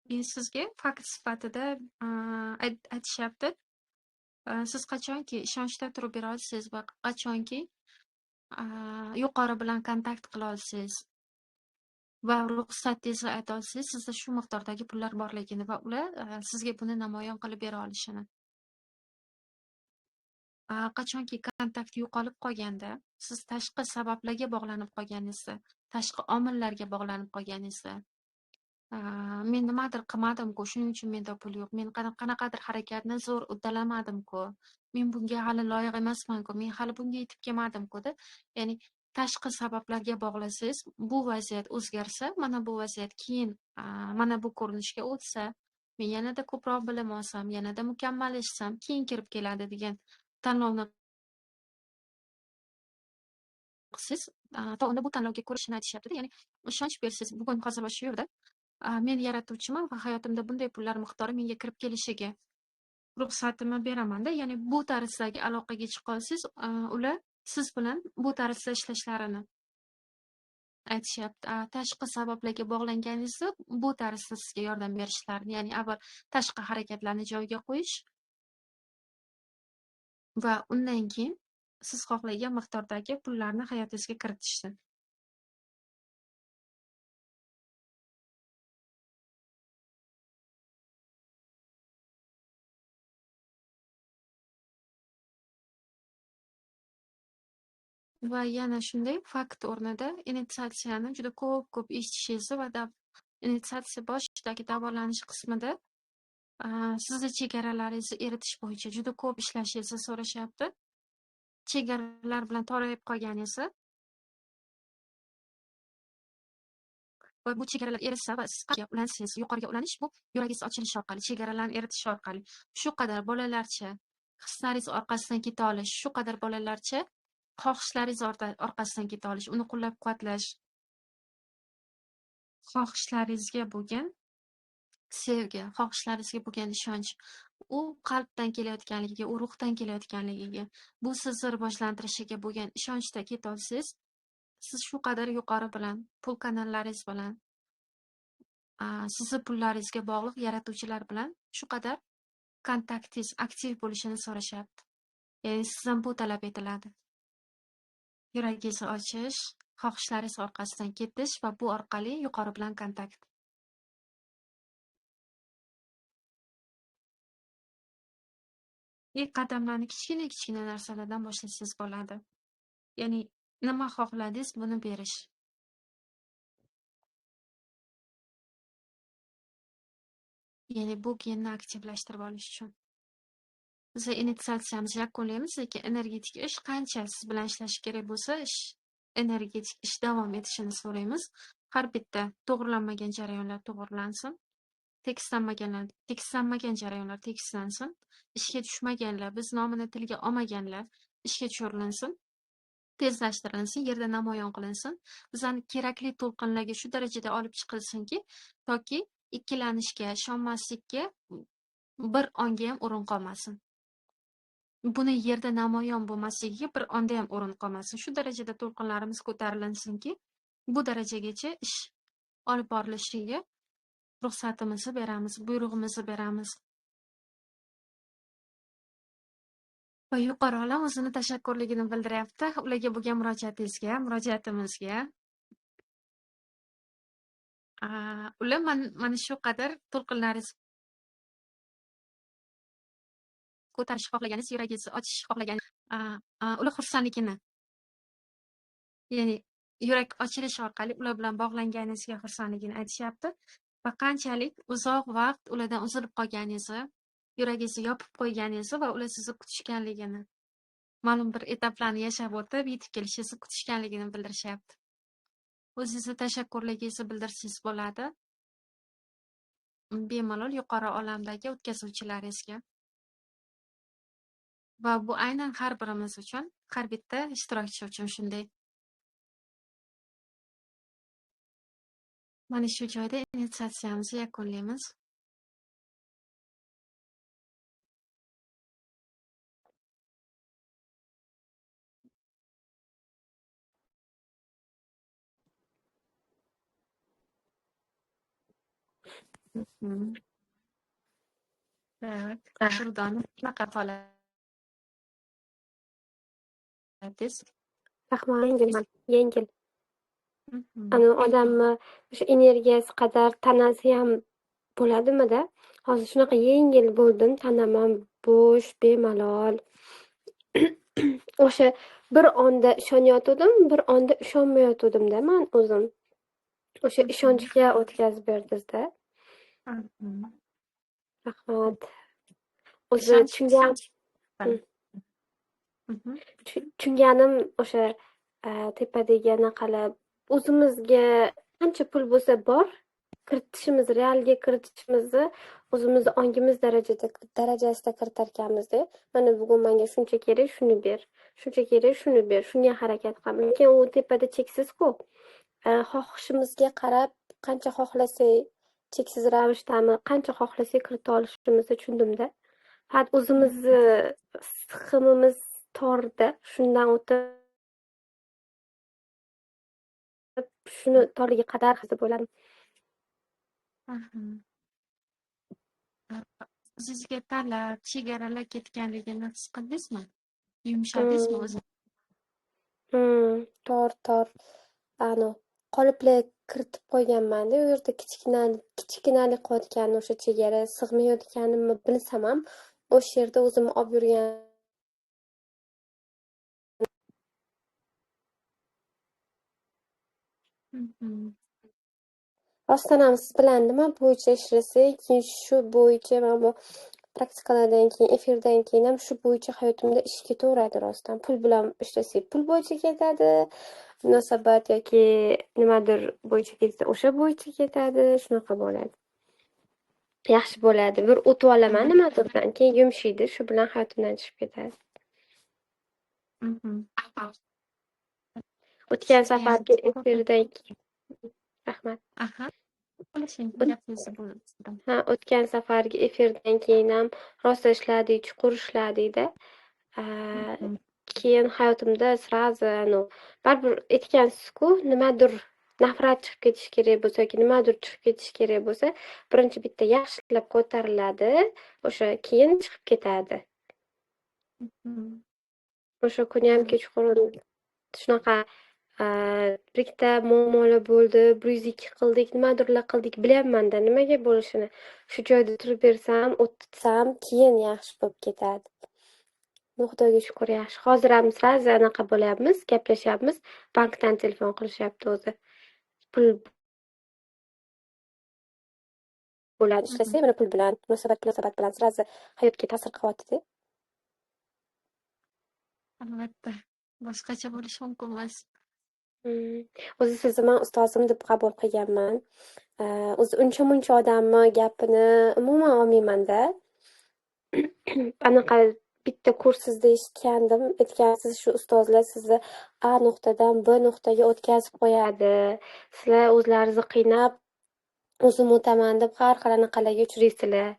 Men sizga fakt sifatida aytishyapti. Siz qachonki ishonchda turib bera olsangiz va qachonki yuqori bilan kontakt qila olsangiz va ruxsatingizni ayta olsangiz, sizda shu miqdordagi pullar borligini va ular sizga buni namoyon qilib bera olishini. Qachonki kontakt yo'qolib qolganda, siz tashqi sabablarga bog'lanib qolganingizda, tashqi omillarga bog'lanib qolganingizda, men nimadir qilmadim-ku, shuning uchun menda pul yo'q, men qanaqadir harakatni zo'r uddalamadim-ku, men bunga hali loyiq emasman-ku, men hali bunga yetib kelmadim-ku deb, ya'ni tashqi sabablarga bog'lasangiz, bu vaziyat o'zgarsa, mana bu vaziyat keyin mana bu ko'rinishga o'tsa, men yanada ko'proq bilim olsam, yanada mukammallashsam, keyin kirib keladi degan tanlovni qilsangiz, to unda bu tanlovga ko'rishini aytishyapti-da. Ya'ni ishonch bersangiz, bugun hozir va shu yerda men yaratuvchiman va hayotimda bunday pullar miqdori menga kirib kelishiga ruxsatimni beraman-da. Ya'ni bu tarzdagi aloqaga chiqa olsangiz, ular siz bilan bu tarzda ishlashlarini Aytishyapti. Tashqi sabablarga bog'langaningizda bu tarzda sizga yordam berishlarini, ya'ni avval tashqi harakatlarni joyiga qo'yish va undan keyin siz xohlagan miqdordagi pullarni hayotingizga kiritishni. Va yana shunday fakt o'rnida initsiatsiyani juda ko'p-ko'p eshitishingizni va initsiatsiya boshidagi davolanish qismida sizni chegaralaringizni eritish bo'yicha juda ko'p ishlashingizni so'rashyapti. Chegaralar bilan torayib qolganingizni va bu chegaralar erisa va siz qayerga ulansangiz, yuqoriga ulanish bu yuragingiz ochilishi orqali, chegaralarni eritish orqali shu qadar bolalarcha hislaringiz orqasidan keta olish, shu qadar bolalarcha xohishlaringiz orqasidan keta olish, uni qo'llab-quvvatlash, xohishlaringizga bo'lgan sevgi, xohishlaringizga bo'lgan ishonch, u qalbdan kelayotganligiga, u ruhdan kelayotganligiga, bu sizni rivojlantirishiga bo'lgan ishonchda keta olsangiz, siz shu qadar yuqori bilan, pul kanallaringiz bilan, sizni pullaringizga bog'liq yaratuvchilar bilan shu qadar kontaktingiz aktiv bo'lishini so'rashyapti. Ya'ni sizdan bu talab etiladi. Yuragingizni ochish, xohishlaringiz orqasidan ketish va bu orqali yuqori bilan kontakt. Ilk qadamlarni kichkina-kichkina narsalardan boshlasangiz bo'ladi. Ya'ni nima xohladingiz, buni berish. Ya'ni bu genni aktivlashtirib olish uchun. Biz initsiatsiyamizni yakunlaymiz, lekin energetik ish qancha siz bilan ishlash kerak bo'lsa, ish energetik ish davom etishini so'raymiz. Har bitta to'g'rilanmagan jarayonlar to'g'rilansin. Tekislanmagan jarayonlar tekislansin. Ishga tushmaganlar, biz nomini tilga olmaganlar ishga tushirilsin, tezlashtirilsin, yerda namoyon qilinsin. Bizani kerakli to'lqinlarga shu darajada olib chiqilsinki, toki ikkilanishga, ishonmaslikka bir onga ham o'rin qolmasin. Buni yerda namoyon bo'lmasligiga bir onda ham o'rin qolmasin. Shu darajada to'lqinlarimiz ko'tarilinsinki, bu darajagacha ish olib borilishiga ruxsatimizni beramiz, buyrug'imizni beramiz. Va yuqori olam o'zini tashakkurligini bildiryapti ularga bo'lgan murojaatingizga, murojaatimizga. Ular mana shu qadar to'lqinlaringiz ko'tarish xohlaganingiz, yuragingizni ochish xohlagan, ular xursandligini, ya'ni yurak ochilishi orqali ular bilan bog'langaningizga xursandligini aytishyapti va qanchalik uzoq vaqt ulardan uzilib qolganingizni, yuragingizni yopib qo'yganingizni va ular sizni kutishganligini, ma'lum bir etaplarni yashab o'tib, yetib kelishingizni kutishganligini bildirishyapti. O'zingizni tashakkurligingizni bildirsangiz bo'ladi. Bemalol yuqori olamdagi o'tkazuvchilaringizga. Va bu aynan har birimiz uchun, har bitta ishtirokchi uchun shunday. Mana shu joyda initsiatsiyamizni yakunlaymiz. Tak, Durdona, qanaqa holatingiz? Rahmat, yengilman, yengil. Ani odamni o'sha energiyasi qadar tanasi ham bo'ladimi-da? Hozir shunaqa yengil bo'ldim, tanam ham bo'sh, bemalol. O'sha bir onda ishonayotgandim, bir onda ishonmayotgandim-da man o'zim. O'sha ishonchga o'tkazib berdingiz-da. Rahmat. O'zi tushunganim o'sha tepadagi anaqalar o'zimizga qancha pul bo'lsa bor kiritishimiz, realga kiritishimizni o'zimizni ongimiz darajasida kiritarkanmiz-da. Mana bugun menga shuncha kerak, shuni ber, shuncha kerak, shuni ber, shunga harakat qilamiz. Lekin u tepada cheksiz-ku. Xohishimizga qarab qancha xohlasak cheksiz ravishdami, qancha xohlasak kirita olishimizni tushundimda. Faqat o'zimizni siqimimiz torda, shundan o'tib Shuni torligi qadar deb o'yladim. O'zizga talab, chegaralar ketganligini his qildingizmi? Yumshadingizmi o'zi? Tor anu qoliplar kiritib qo'yganman-da, u yerda kichkinalik qilayotganini, o'sha chegara sig'mayotganimni bilsam ham, o'sha yerda o'zimni olib yurgan. Rostdan ham siz bilan nima bo'yicha ishlasak, keyin shu bo'yicha mana bu praktikalardan keyin, efirdan keyin ham shu bo'yicha hayotimda ish ketaveradi rostdan. Pul bilan ishlasak, pul bo'yicha ketadi, munosabat yoki nimadir bo'yicha ketsa, o'sha bo'yicha ketadi, shunaqa bo'ladi. Yaxshi bo'ladi. Bir o'tib olaman nimadirdan, keyin yumshaydi, shu bilan hayotimdan chiqib ketadi. O'tgan safargi efirdan keyin. Rahmat. Ha, o'tgan safargi efirdan keyin ham rosa ishladik, chuqur ishladik-da. Keyin hayotimda sразу baribir aytgansiz-ku, nimadir nafrat chiqib ketishi kerak bo'lsa yoki nimadir chiqib ketishi kerak bo'lsa, birinchi bitta yaxshilab ko'tariladi, o'sha keyin chiqib ketadi. O'sha kuni ham kechqurun shunaqa bir ikkita muammolar bo'ldi, 102 qildik, nimadirlar qildik, bilyapman-da nimaga bo'lishini. Shu joyda turib bersam, o'tsam, keyin yaxshi bo'lib ketadi. Xudoga shukur, yaxshi. Hozir ham sразу anaqa bo'lyapmiz, gaplashyapmiz. Bankdan telefon qilishyapti o'zi. Pul bilan ishlasak, mana pul bilan, munosabat bilan sразу hayotga ta'sir qilyapti-da. Albatta, boshqacha bo'lishi mumkin emas. O'zi sizni men ustozim deb qabul qilganman. O'zi uncha-muncha odamni gapini umuman olmayman-da. Anaqa bitta kursingizda eshitgandim, aytgansiz shu ustozlar sizni A nuqtadan B nuqtaga o'tkazib qo'yadi. Sizlar o'zlaringizni qiynab, o'zim o'taman deb har xil anaqalarga uchraysizlar.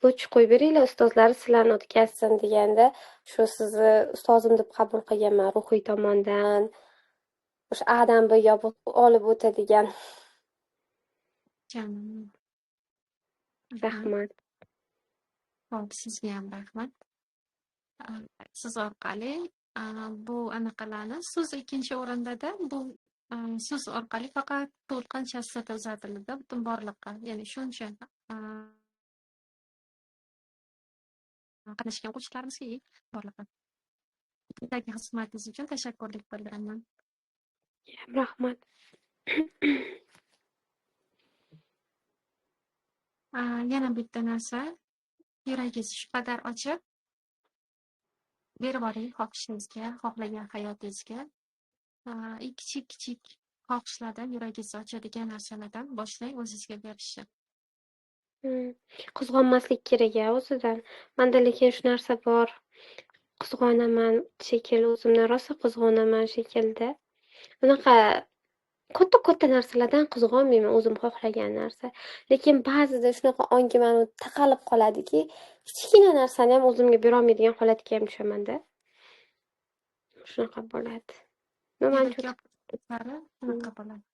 Lutf qo'yib beringlar, ustozlar sizlarni o'tkazsin deganda, shu sizni ustozim deb qabul qilganman ruhiy tomondan. O'sha A dan Bga olib o'tadigan. Jonim. Rahmat. Xo'p, sizga ham rahmat. Siz orqali bu anaqalarni so'z ikkinchi o'rindada, bu so'z orqali faqat to'lqin chastota uzatiladi butun borliqqa. Ya'ni shuncha qatnashgan o'quvchilarimizga borliqqa. Bugungi xizmatingiz uchun tashakkurlik bildiraman. Rahmat. Yana bitta narsa, yuragingiz shu qadar ochiq, berib boring xohishingizga, xohlagan hayotingizga. Kichik-kichik xohishlardan, yuragingizni ochadigan narsalardan boshlang o'zingizga berishni. Qizg'onmaslik kerak-a o'zidan. Menda lekin shu narsa bor. Qizg'onaman shekilli, o'zimdan rosa qizg'onaman shekilda. Unaqa katta-katta narsalardan qizg'onmayman, o'zim xohlagan narsa. Lekin ba'zida shunaqa ongim mani taqalib qoladiki, kichkina narsani ham o'zimga bera olmaydigan holatga ham tushaman-da. Shunaqa bo'ladi. Shunaqa bo'ladi.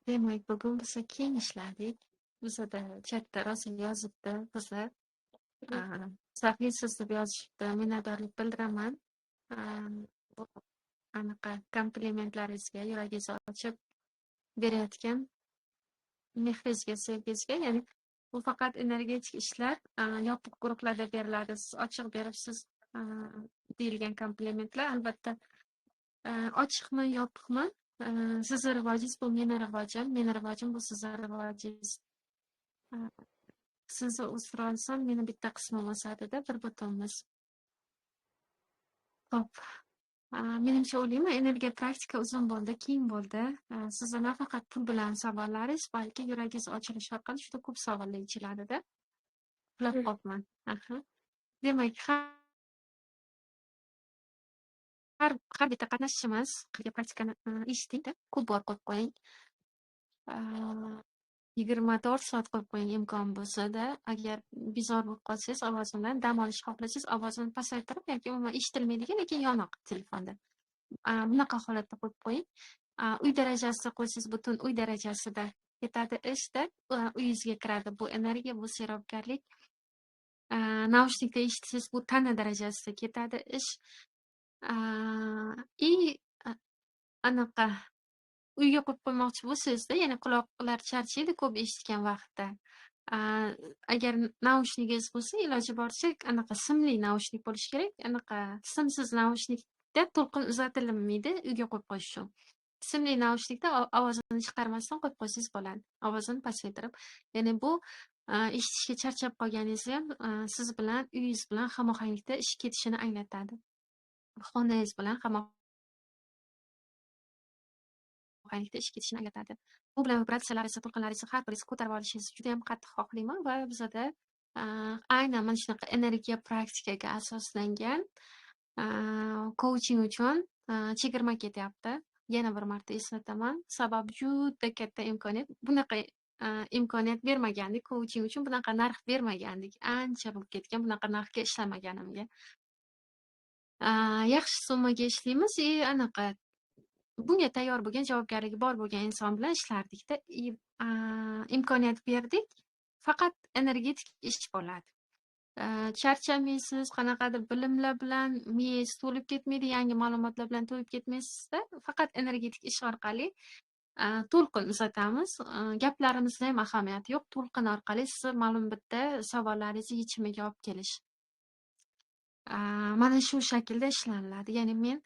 Demak, bugun biz keng ishladik. Bizada chatda rosa yozibdi qizlar. Saxiysiz deb yozishibdi. Minnatdorlik bildiraman. Bu anaqa komplimentlaringizga, yuragingizni ochib berayotgan mehringizga, sevgingizga. Ya'ni bu faqat energetik ishlar yopiq guruhlarda beriladi. Siz ochiq beribsiz deyilgan komplimentlar albatta ochiqmi, yopiqmi? Sizni rivojingiz bu meni rivojim, meni rivojim bu sizni rivojingiz. Sizni o'stira olsam, meni bitta qismim o'sadida, bir butunmiz. Xo'p, menimcha o'ylayman, energiya praktika uzun bo'ldi, keng bo'ldi. Sizni nafaqat pul bilan savollaringiz, balki yuragingiz ochilishi orqali juda ko'p savollar yechiladida. Uxlab qolibman. Demak, har bitta qatnashchimiz qilgan praktikani eshiting-da, ko'p bor qo'yib qo'ying. 24 soat qo'yib qo'ying imkon bo'lsa-da. Agar bezor bo'lib qolsangiz ovozimdan, dam olishni xohlasangiz, ovozini pasaytirib yoki umuman eshitilmaydigan, lekin yoniq telefonda. Bunaqa holatda qo'yib qo'ying. Uy darajasida qo'ysangiz, butun uy darajasida ketadi ishda, uyingizga kiradi bu energiya, bu serobgarlik. Naushnikda eshitsangiz, bu tana darajasida ketadi ish. И anaqa uyga qo'yib qo'ymoqchi bo'lsangizda, ya'ni quloqlar charchaydi ko'p eshitgan vaqtda. Agar naushnigingiz bo'lsa, iloji boricha anaqa simli naushnik bo'lishi kerak. Anaqa simsiz naushnikda to'lqin uzatilmaydi uyga qo'yib qo'yish uchun. Simli naushnikda ovozini chiqarmasdan qo'yib qo'ysangiz bo'ladi. Ovozini pasaytirib. Ya'ni bu eshitishga charchab qolganingizni ham siz bilan, uyingiz bilan hamohanglikda ish ketishini anglatadi. Xonangiz bilan hamohanglikda ish ketishini anglatadi. Bu bilan vibratsiyalaringizni, to'lqinlaringizni har biringizni ko'tarib olishingizni juda ham qattiq xohlayman va bizada aynan mana shunaqa energiya praktikaga asoslangan kouching uchun chegirma ketyapti. Yana bir marta eslataman. Sabab juda katta imkoniyat. Bunaqa imkoniyat bermagandik kouching uchun, bunaqa narx bermagandik. Ancha bo'lib ketgan bunaqa narxga ishlamaganimga. Yaxshi summaga ishlaymiz и anaqa bunga tayyor bo'lgan, javobgarligi bor bo'lgan inson bilan ishlardikda. Imkoniyat berdik. Faqat energetik ish bo'ladi. Charchamaysiz, qanaqadir bilimlar bilan miyangiz to'lib ketmaydi, yangi ma'lumotlar bilan to'lib ketmaysizda. Faqat energetik ish orqali to'lqin uzatamiz. Gaplarimizda ham ahamiyati yo'q. To'lqin orqali sizni ma'lum bitta savollaringizni yechimiga olib kelish. Mana shu shaklda ishlaniladi. Ya'ni men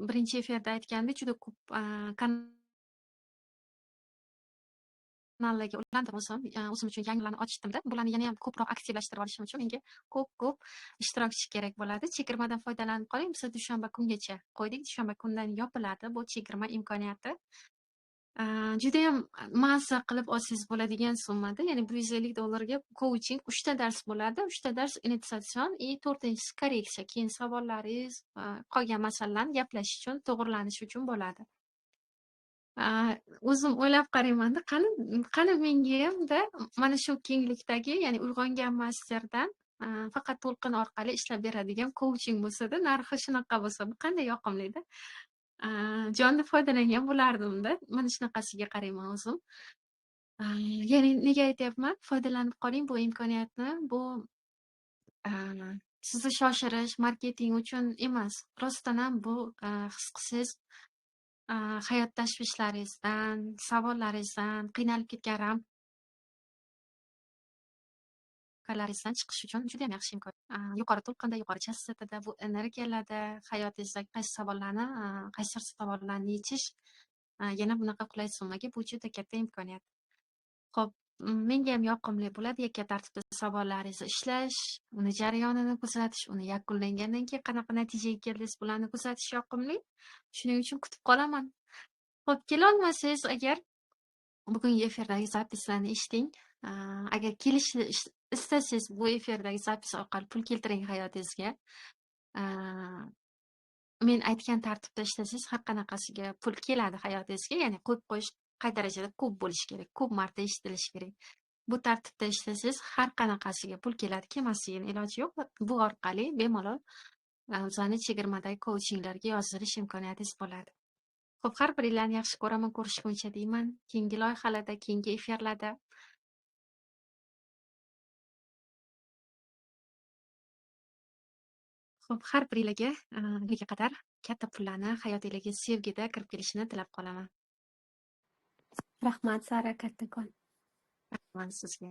birinchi efirda aytgandek, juda ko'p kanallarga ulandim o'zim. O'zim uchun yangilarni ochdimda. Bularni yana ham ko'proq aktivlashtirib olishim uchun menga ko'p-ko'p ishtirokchi kerak bo'ladi. Chegirmadan foydalanib qoling. Biz dushanba kungacha qo'ydik. Dushanba kundan yopiladi bu chegirma imkoniyati. Juda ham mazza qilib olsangiz bo'ladigan summada, ya'ni $150 ga coaching 3 ta dars bo'ladi. 3 ta dars initsatsion и 4-inchisi korreksiya. Keyin savollaringiz, qolgan masalalarni gaplashish uchun, to'g'rilanish uchun bo'ladi. O'zim o'ylab qaraymanda, qani menga hamda mana shu kenglikdagi, ya'ni uyg'ongan masterdan faqat to'lqin orqali ishlab beradigan coaching bo'lsa-da, narxi shunaqa bo'lsa, bu qanday yoqimli-da. Jonni foydalangan bo'lardimda. Mana shunaqasiga qarayman o'zim. Ya'ni nega aytyapman? Foydalanib qoling bu imkoniyatni. Bu sizni shoshirish, marketing uchun emas. Rostdan ham bu his qilsangiz hayot tashvishlaringizdan, savollaringizdan, qiynalib ketgan ramkalaringizdan chiqish uchun juda ham yaxshi imkon. Yuqori to'lqinda, yuqori chastotada, bu energiyalarda hayotingizdagi qaysi savollarni, qaysi savollarni yechish yana bunaqa qulay summaga bu juda katta imkoniyat. Xo'p, menga ham yoqimli bo'ladi yakka tartibda savollaringizni ishlash, uni jarayonini kuzatish, uni yakunlangandan keyin qanaqa natijaga keldingiz, bularni kuzatish yoqimli. Shuning uchun kutib qolaman. Xo'p, kelolmasangiz agar bugungi efirdagi запись larni eshiting. Agar kelishni istasangiz bu efirdagi запись orqali pul keltiring hayotingizga. Men aytgan tartibda ishlasangiz har qanaqasiga pul keladi hayotingizga, ya'ni qo'yib qo'yish qay darajada ko'p bo'lishi kerak, ko'p marta eshitilishi kerak. Bu tartibda ishlasangiz har qanaqasiga pul keladi, kelmasligini iloji yo'q. Bu orqali bemalol o'zani chegirmadagi coachinglarga yozilish imkoniyatingiz bo'ladi. Xo'p, har biringlarni yaxshi ko'raman, ko'rishguncha deyman. Keyingi loyihalarda, keyingi efirlarda. Xo'p, har biringlarga qadar katta pullarni hayotinglarga sevgida kirib kelishini tilab qolaman. Rahmat, Sara, kattakon. Rahmat sizga.